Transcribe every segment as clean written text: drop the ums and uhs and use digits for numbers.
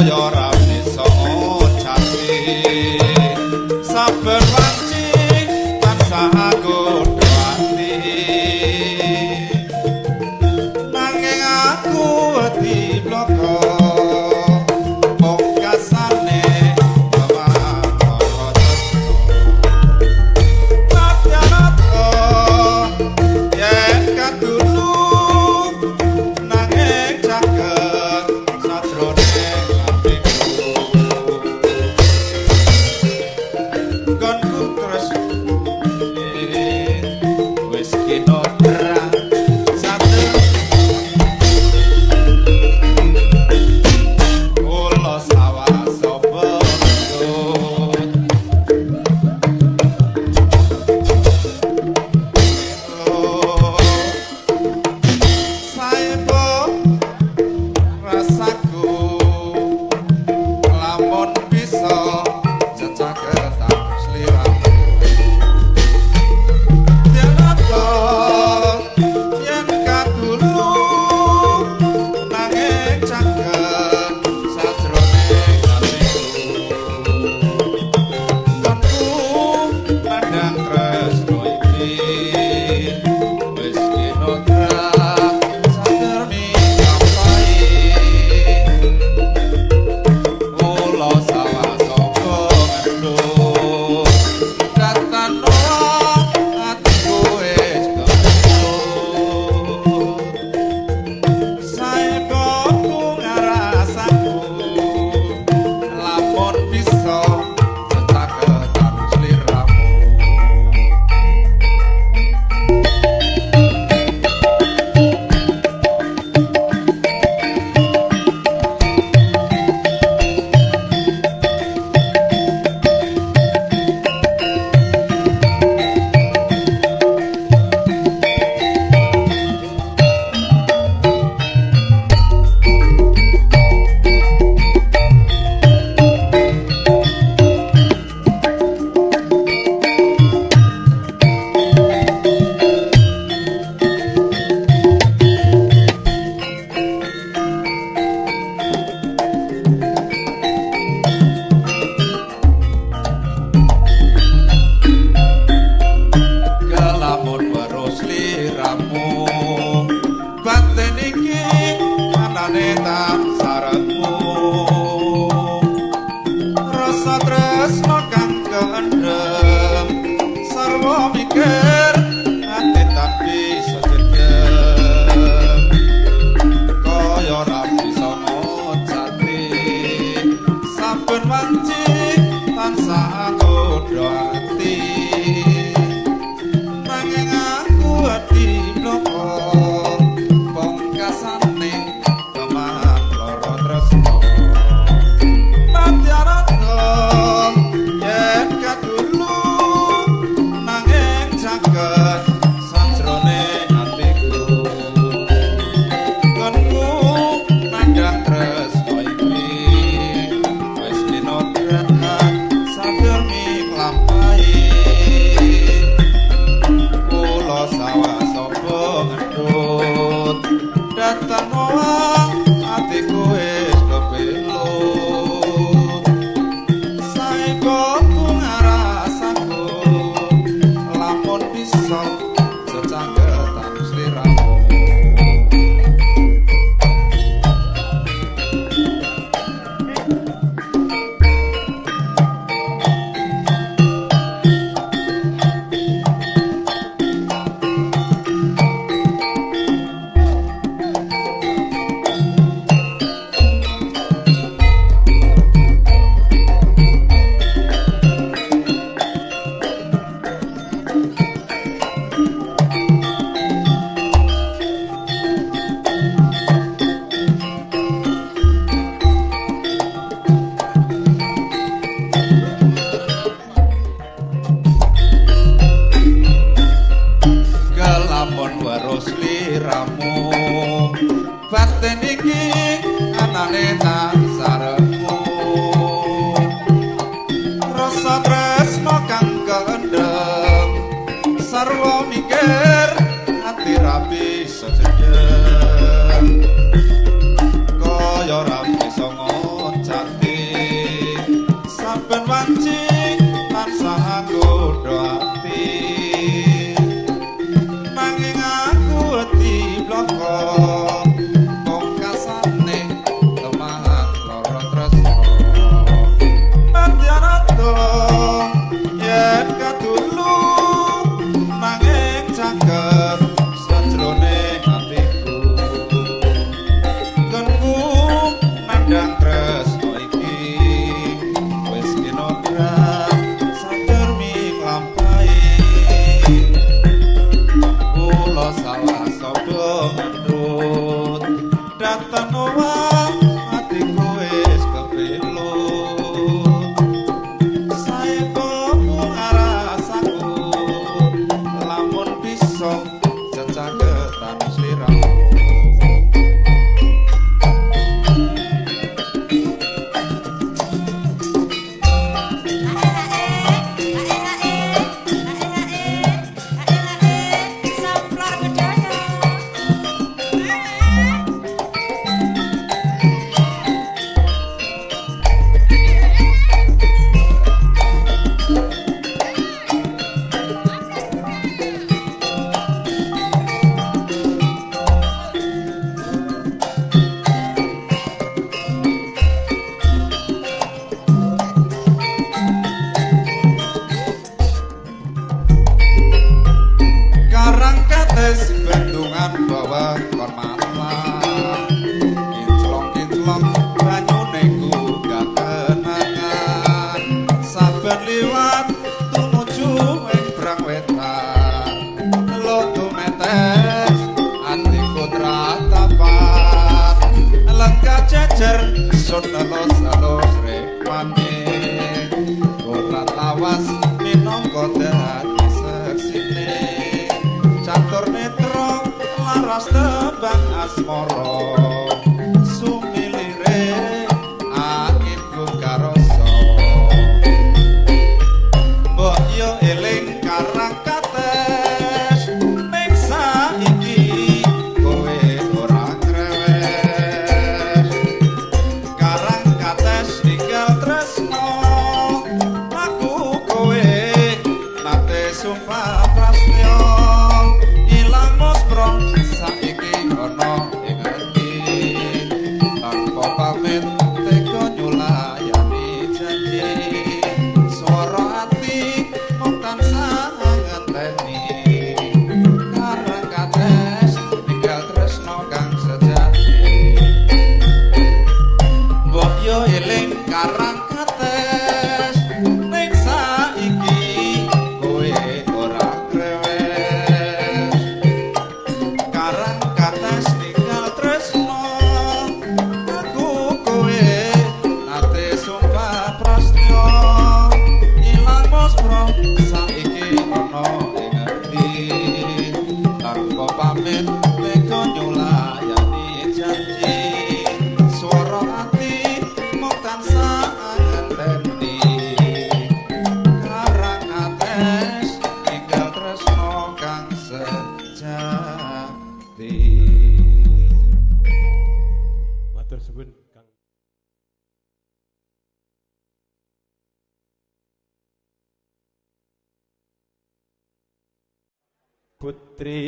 Kaya ora bisa jati saben wanci tansah nggodha ati nanging aku wedi bloko pungkasane kewan tresno yen kadulu nanging caket sajroning atiku nggonku tresno wis kinodra satu kula sawah sapa ngendut. Saebo rasaku lamun bisa jejaketan sliramu Tianata yen kadulu nanging caket sajroning atiku Kanku nandhang tresno iki wis kinodra sadermi kampai kula sawah saka ngendut datano atiku wis kebentuk saeboku ngarasaku lamun bisa cetaketan sliramu. Kelamun weruh sliramu batin iki anane tansarepmu rasa tresno kang keendhem sarwa mikir ati tak bisa jedhem kaya ora bisa ngocati saben wanci tansah nggodha ati nanging aku ati bloko pungkasane keman lara tresno Nadyanata yen kadulu nanging caket sajroning atiku nggonku nandhang tresno iki wis kinodrat sadermi. asmara sumilire anginku karasa mbok yo eling karang kates ning saiki kowe ora ngrewes karang kates ninggal tresno aku kowe nate sumpah prastya ilang muspro saiki ana ing ngendi tanpa pamit tega nyulayani janji swara ati mung tansah ngenteni karang kates ninggal tresno kang sejati mbok yo eling karang kates ning saiki kowe ora krewes karang kates ninggal tresno aku kowe nate sumpah prastya ilang muspro saiki ana ing ngendi tanpa pamit tega nyulayani janji swara ati mung tansah ngenteni karang kates ninggal tresno kang sejati. Matur suwun Kang. Putri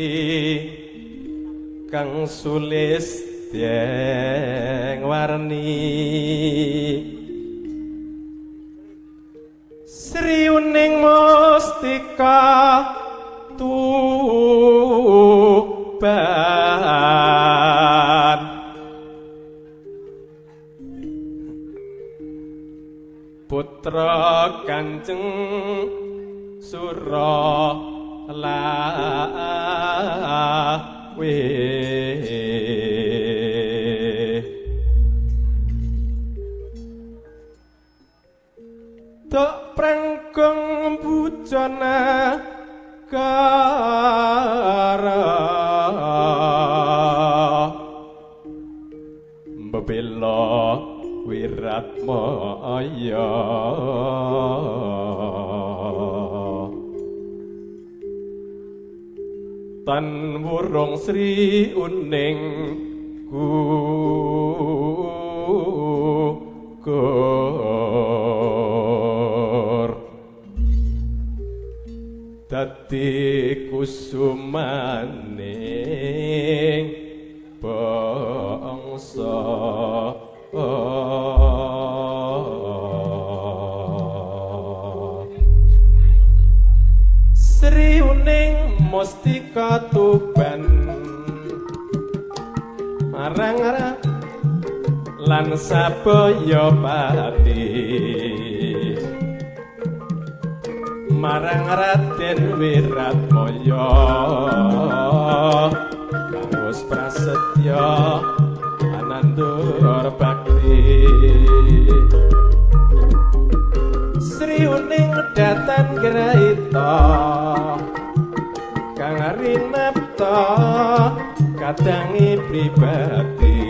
kang sulis dyeng warni Sri Uning Mustika Tuban Putra Kanjeng Sura Lawe Dok prangkong bujana kara mbebela wiratmaya tan wurung Sri Uning gugur dadi kusumaning bangsa. Sri Uning Mustika Tuban marang lan sabaya pati marang Raden Wiratmaya kang wis prasetya anandur bakti. Sri Uning datan graita kang rinapta kadangi pribadi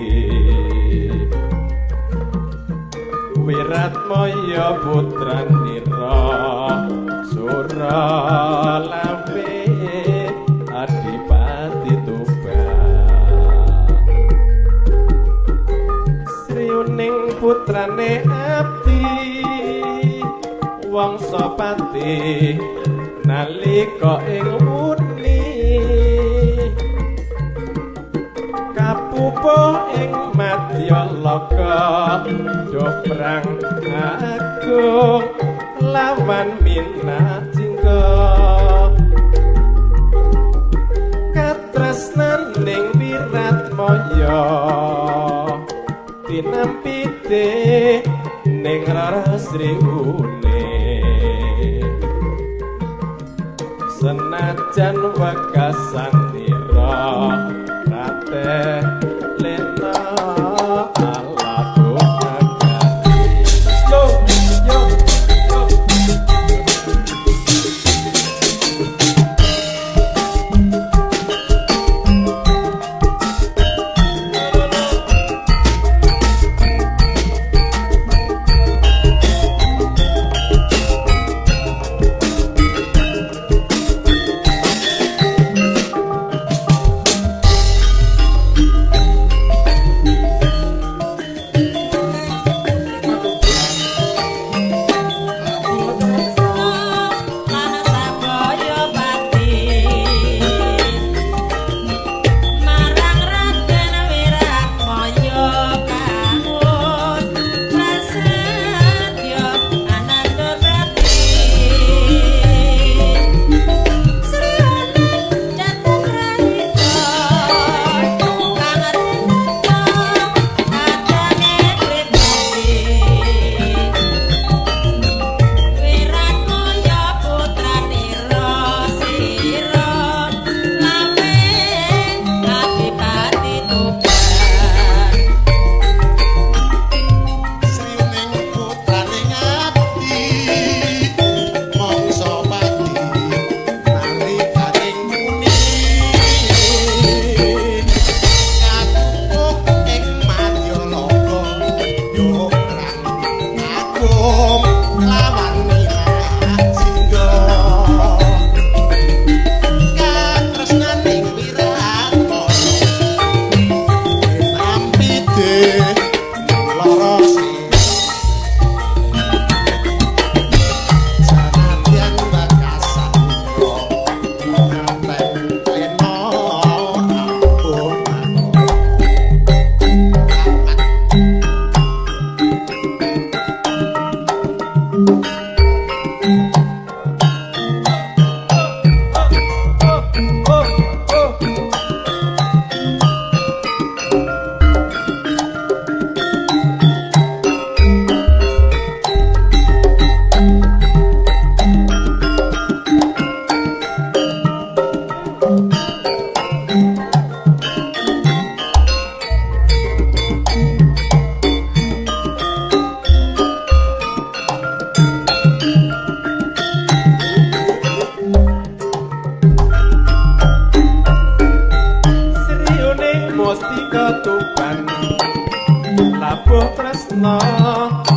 Wiratmaya putranira Sura Lawe Adipati Tuban. Sri Uning putrane abdi wangsa pati nalika ing uni kapupuh ing Madyaloka duh perang agung lawan Minajingga katresnaning Wiratmaya tinampite ning Rara Sri Uning senajan wekasan nira rate lena ala bukakari. Yo yo yo.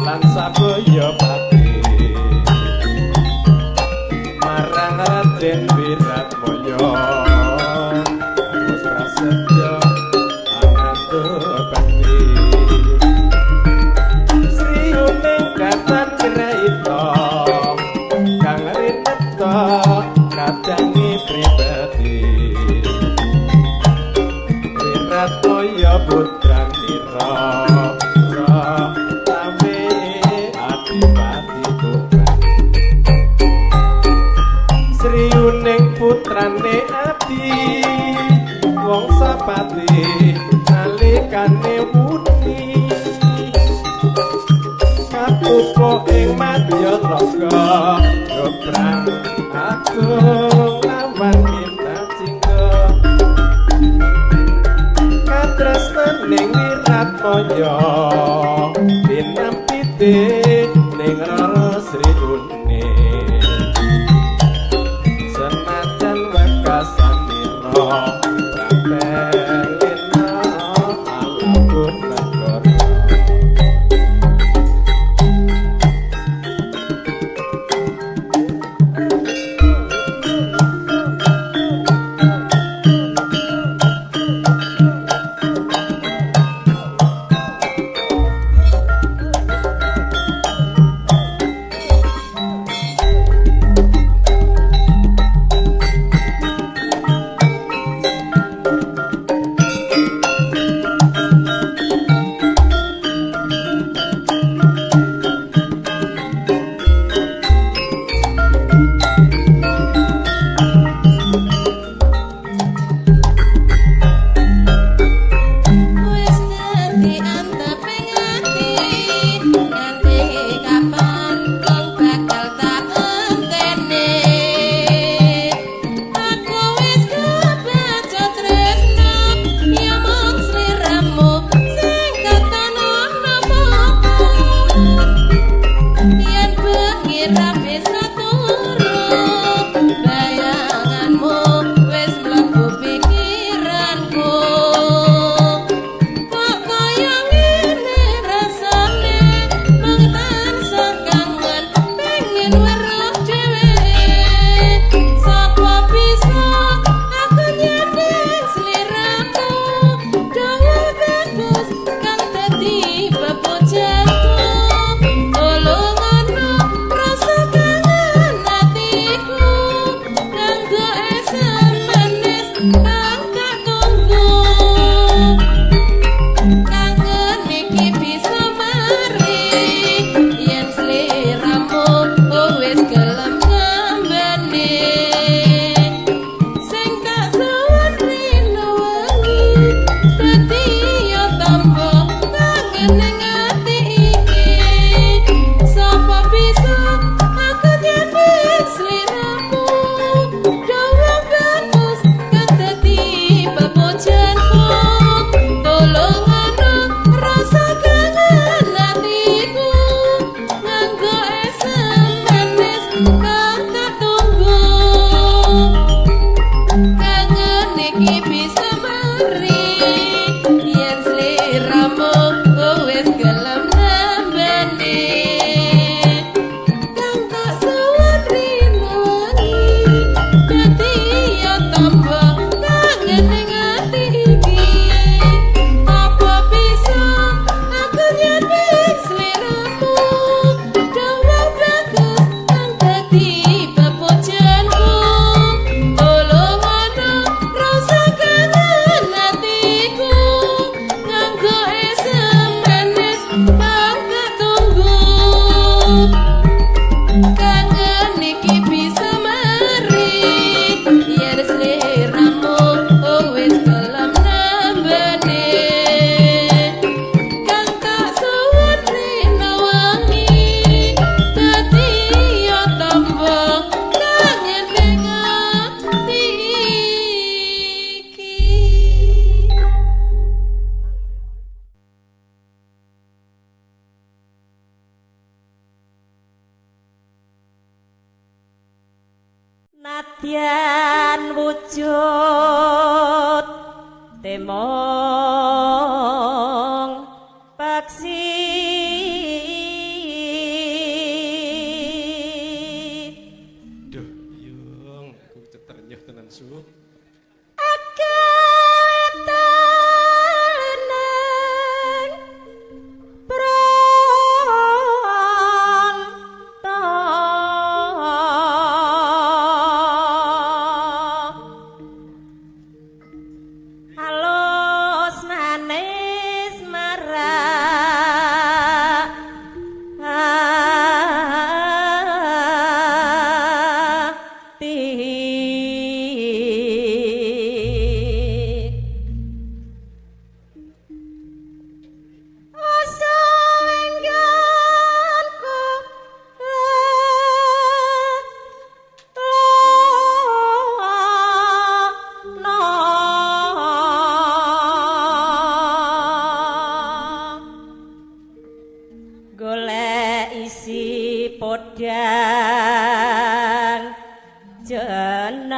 lan sabaya pati marang Raden Wiratmaya Agus Prasetyo Ananda Bakti Sri Uning Datan Graita kang rineta kadangi pribadi Wiratmaya putranira Tame adipati Tuban Sri Uning putrane Abdi wong sapati nalikane wuni katupa ing madya tlaga dobrang agung lawan Minacingga katresnaning Wiratmaya tinampite ning Rara Sri Uning senajan wekasanira prapelina alabur negara. Wis dadi anteping ati nganti kapan wong bakal tak enteni. Aku wis kebacut tresno ya mung sliramu sing katon ana moko. Yen bengi ra bisa turu bayanganmu wis mlebu pikiranku. Kok kaya ngene rasane mung tansah kangen pengen weruh dhewe. Sapa bisa aku nyanding sliramu dawa bagus kang dadi pepujanku. Tulungono rasa kangen atiku kanggo esem manis kang tak tunggu. Kangen iki bisa mari yen sliramu wis gelem ngambani. Sing tak suwun rino wengi dadi yo tampa kangen ning ati iki. Sapa bisa aku nyanding sliramu dawa bagus kang dadi pepujanku. Tulungono rasa kangen atiku nganggo esem manis kang tak tunggu. Kangen iki bisa mari yen sliramu wis gelem nambani. Kang tak suwun rino wengi dadi yo tampa kangen ning ati iki. Apa bisa aku nyanding sliramu dawa bagus kang dadi pepujanku. Tulungono rasa kangen atiku nganggo esem manis kang tak tunggu. Kangen iki bisa mari yen sliramu wis gelem nambani. Kang tak suwun rino wengi dadi yo tampa kangen ning ati iki. Nadyan wujud temong paksi. Isi podang jenar,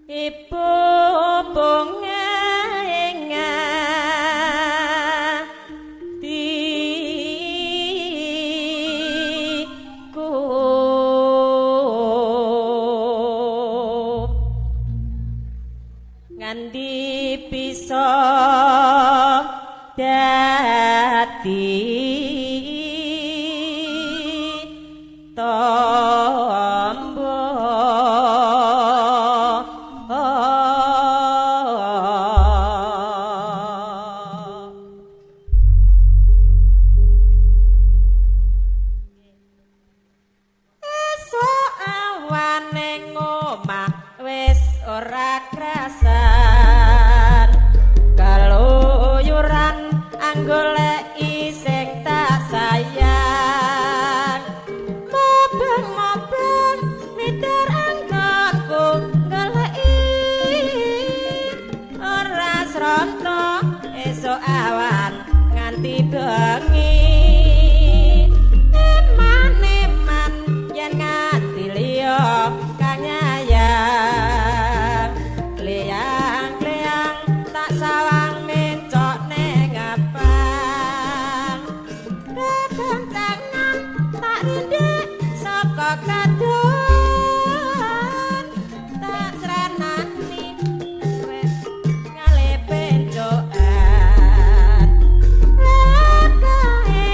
ibu bunga ing atiku, nganti bisa dadi tombo. Esuk awane ngomah wis ora krasan, keluyuran anggoleki sing tak sayang. Mubeng-mubeng miter anggonku goleki, ora sronto esuk awan nganti bengi. Eman-eman yen ngati liya kang nyayang, kliyang-kliyang tak sawang mencok ning abang. Kekencangan tak rindik saka kadon, tak sranani wis ngale pencokan. Lakae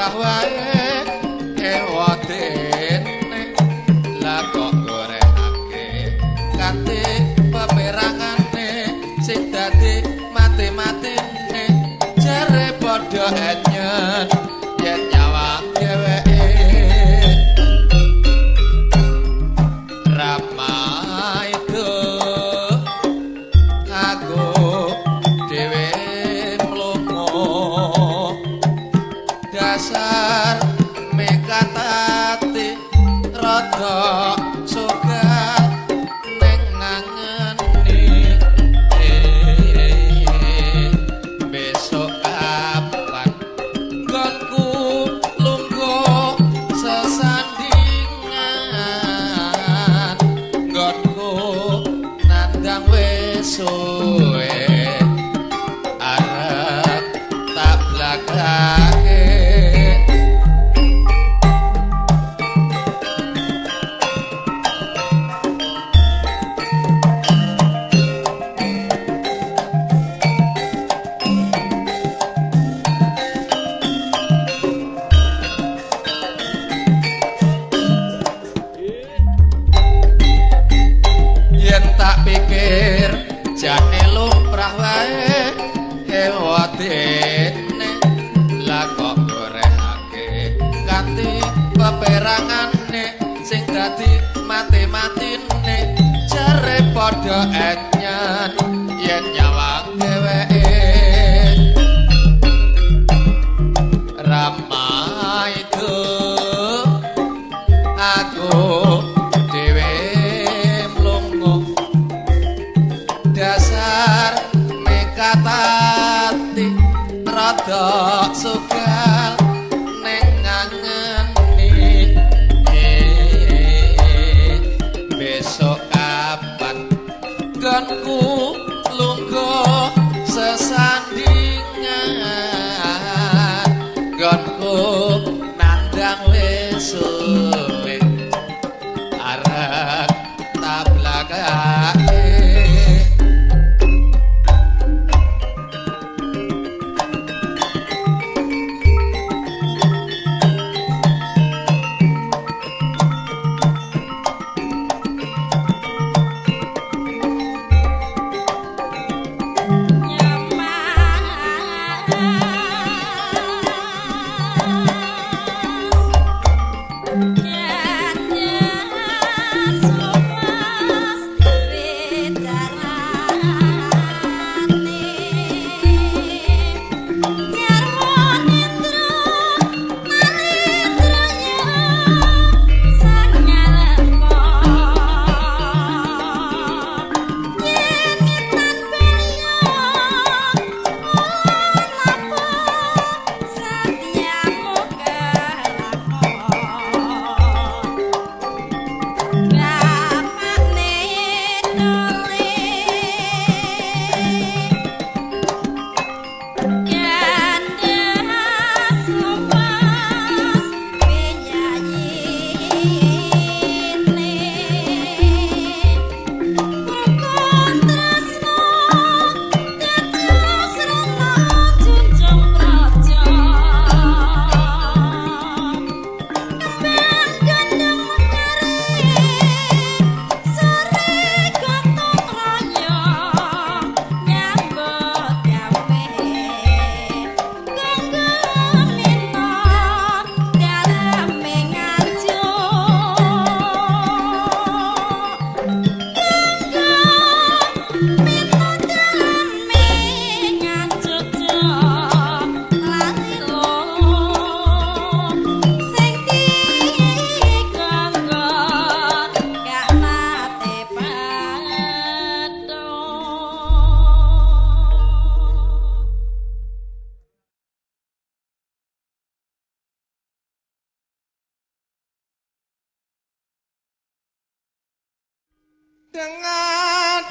lumrah wae ewadene lah kok gorehake kanthi peperangane sing dadi mati-matine jare padha enyen yen nyawang dheweke ramaido aku dhewe mlongo dasar mekatati rada suka ning ngangeni besok kapan nggonku lungguh sesandingan nggonku nandang wis suwe arep tak blakake. Yen tak pikir jane lumrah wae ewadene lah kok gorehake kanthi peperangane sing dadi mati-matine jare padha enyen yen nyawang dheweke ramaido aku dhewe mlongo dasar mekatati rada sugal ning ngangeni besok kapan nggonku lungguh sesandingan nggonku nandang wis suwe arep tak blakake.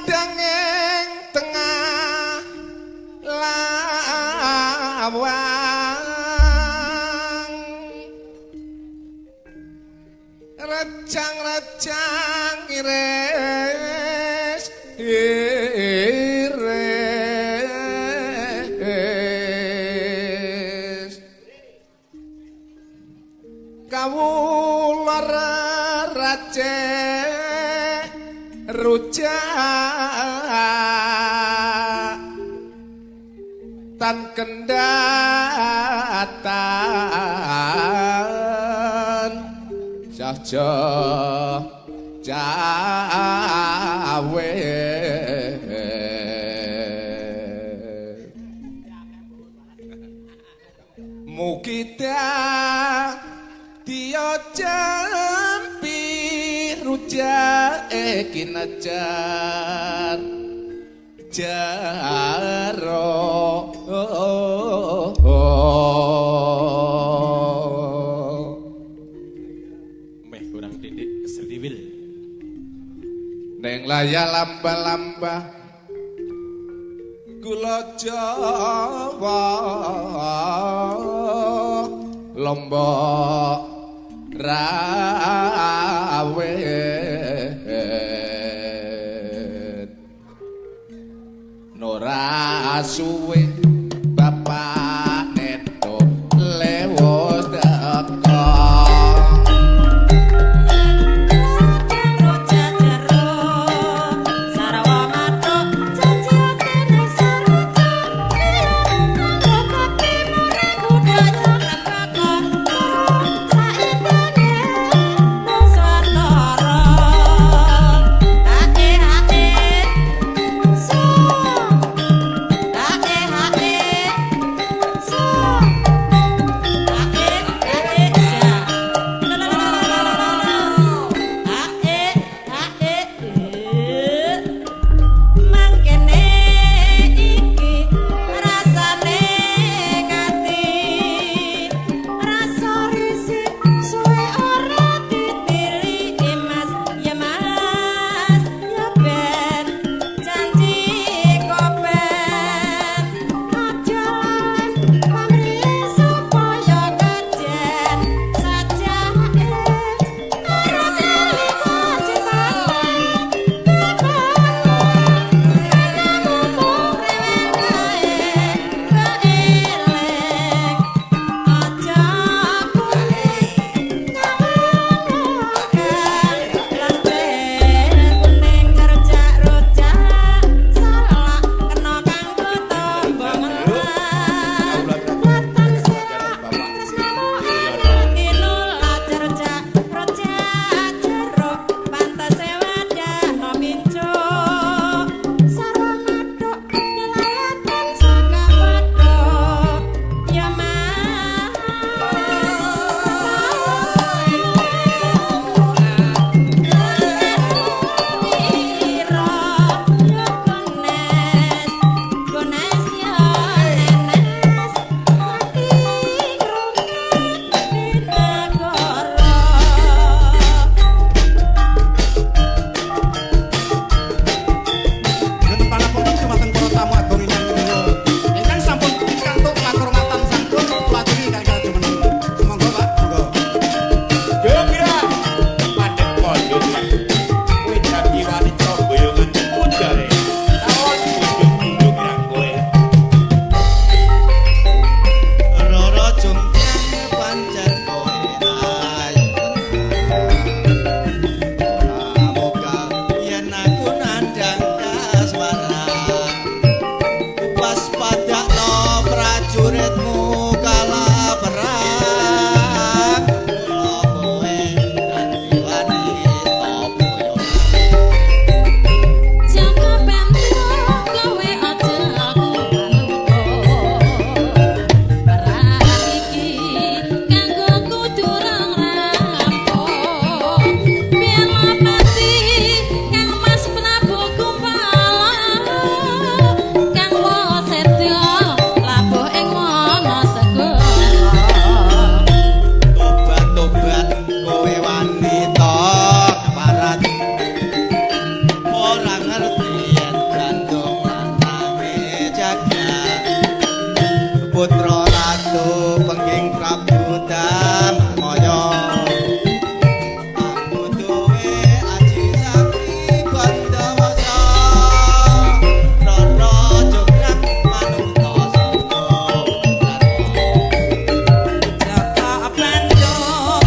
Denging tengah lawang rejang-rejang iris iris Kawula race rujak tan kendatan saja cawe. Mukita dia jampi rujak kinajar jaro. Meh kurang titik sediwil. Neng laya lamba-lamba gula Jawa Lombok rawet nora suwe bapak neto lewos teko. Jaka Bandung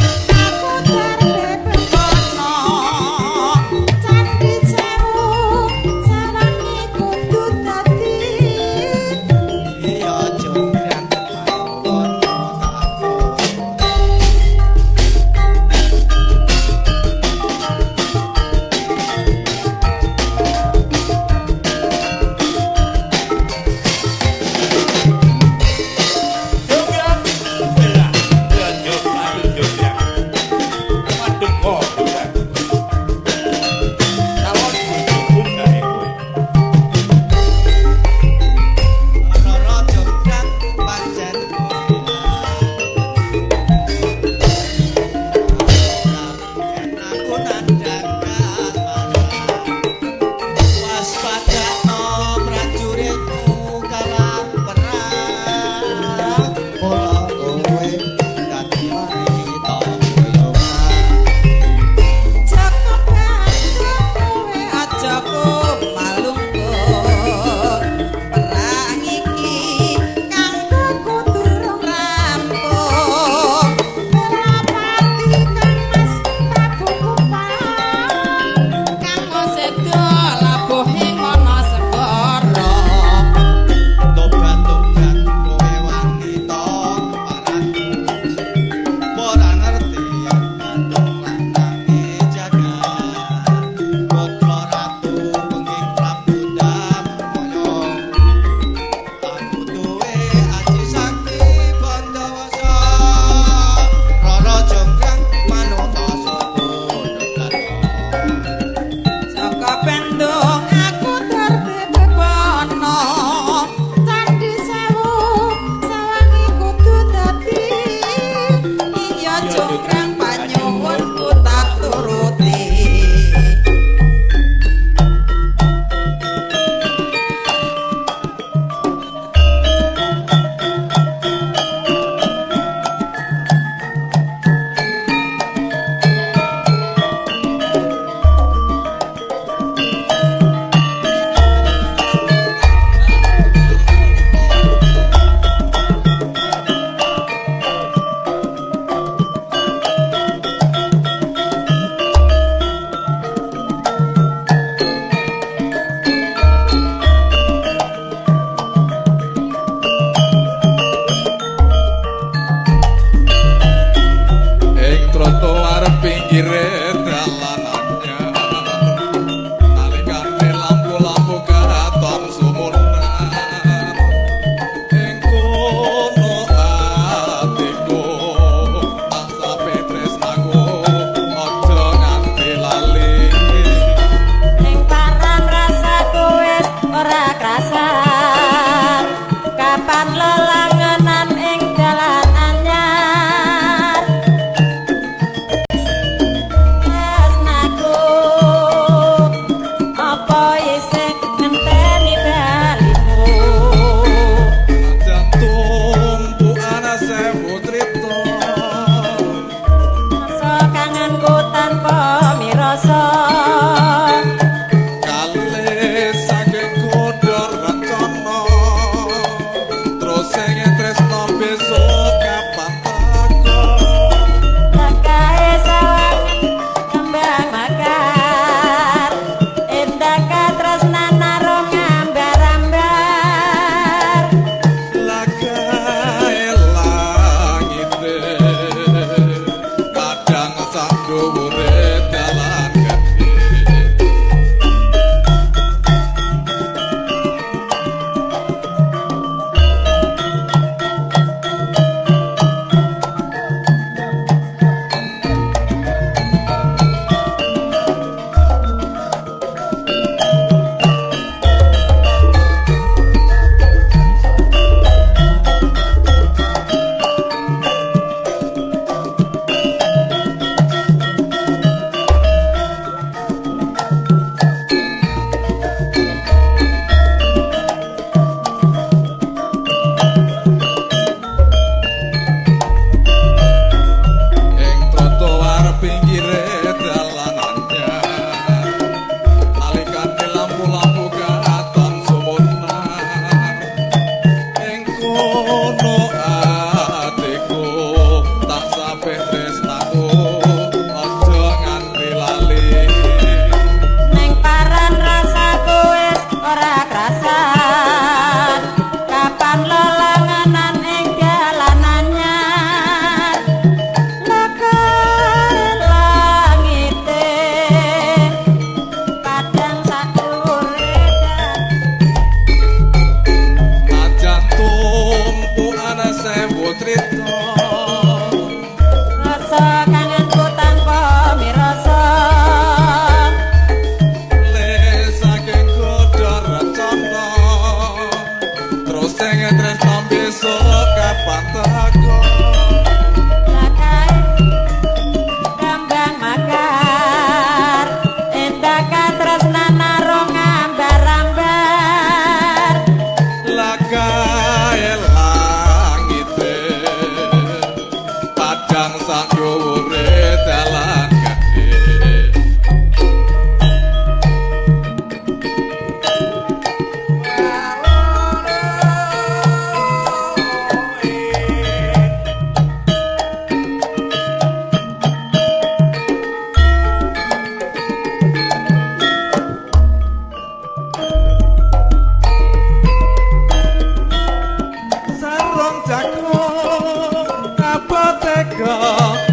tega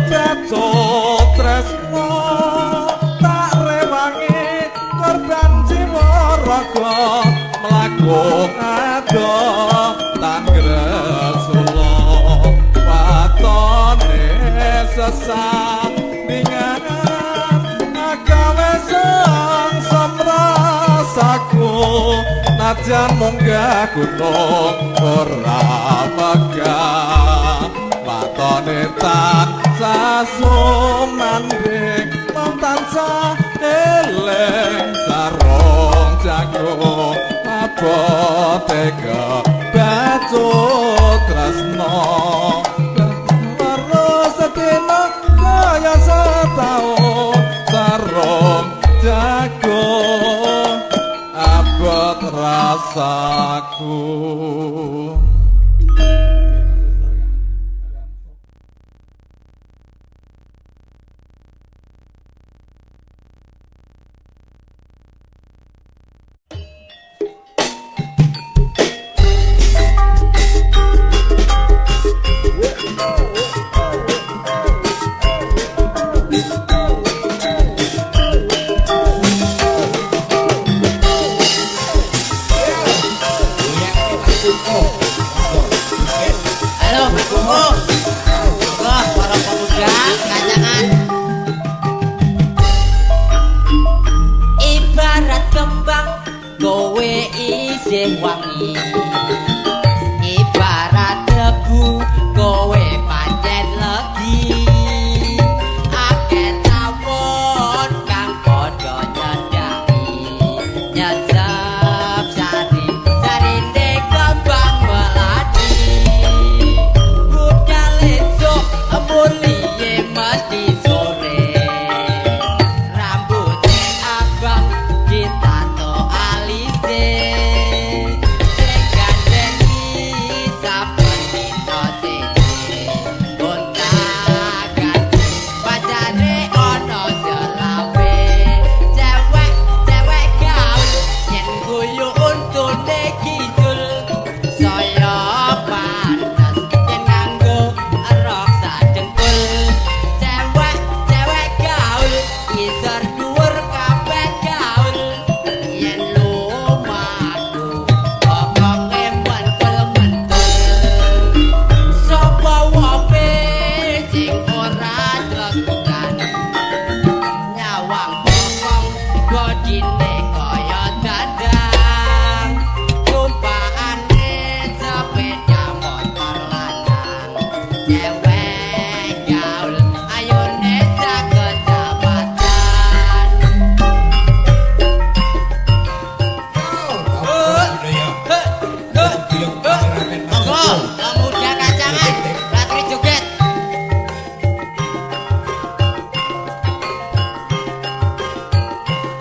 bacut tresno tak rewangi korban jiwa raga mlaku adoh tak gresula watone sesandingan agawe sengsem rasaku najan munggah gunung ora megah watone tansah sumandhing mung tansah eling sarung jago abot tega bacut tresno terus sedina kaya setaun sarung jago abot rasaku. Halo, Pak Kuku. Monggo para pemuda kancangan. Ibarat kembang kowe isih wangi. Ibarat debu kowe pancen legi. Akeh tawon kang padha nyedhaki. Nyesep sari sarine kembang melati. Budal esuk mulihe mesti sore. Rambute abang ditato alise. Sing gandeng saben dina siji. Gonta-ganti pacare ana selawe. Cewek-cewek gaul yen guyu untune kidul. Saya pantes yen nganggo rok sadengkul. Cewek-cewek gaul ngisor dhuwur kabeh gaul. Yen lumaku pokoke mentul-mentul. Sapa wonge sing ora dlegukan nyawang bokong bodine kaya dadang. Tumpakane sepeda motor lanang. Cewek gaul ayune sak kecamatan. Monggo, pemuda kacangan, latri joget.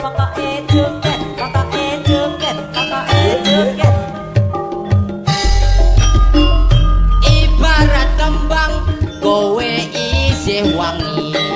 Pokoke joget, pokoke joget, pokoke joget. Ibarat kembang kowe isih wangi.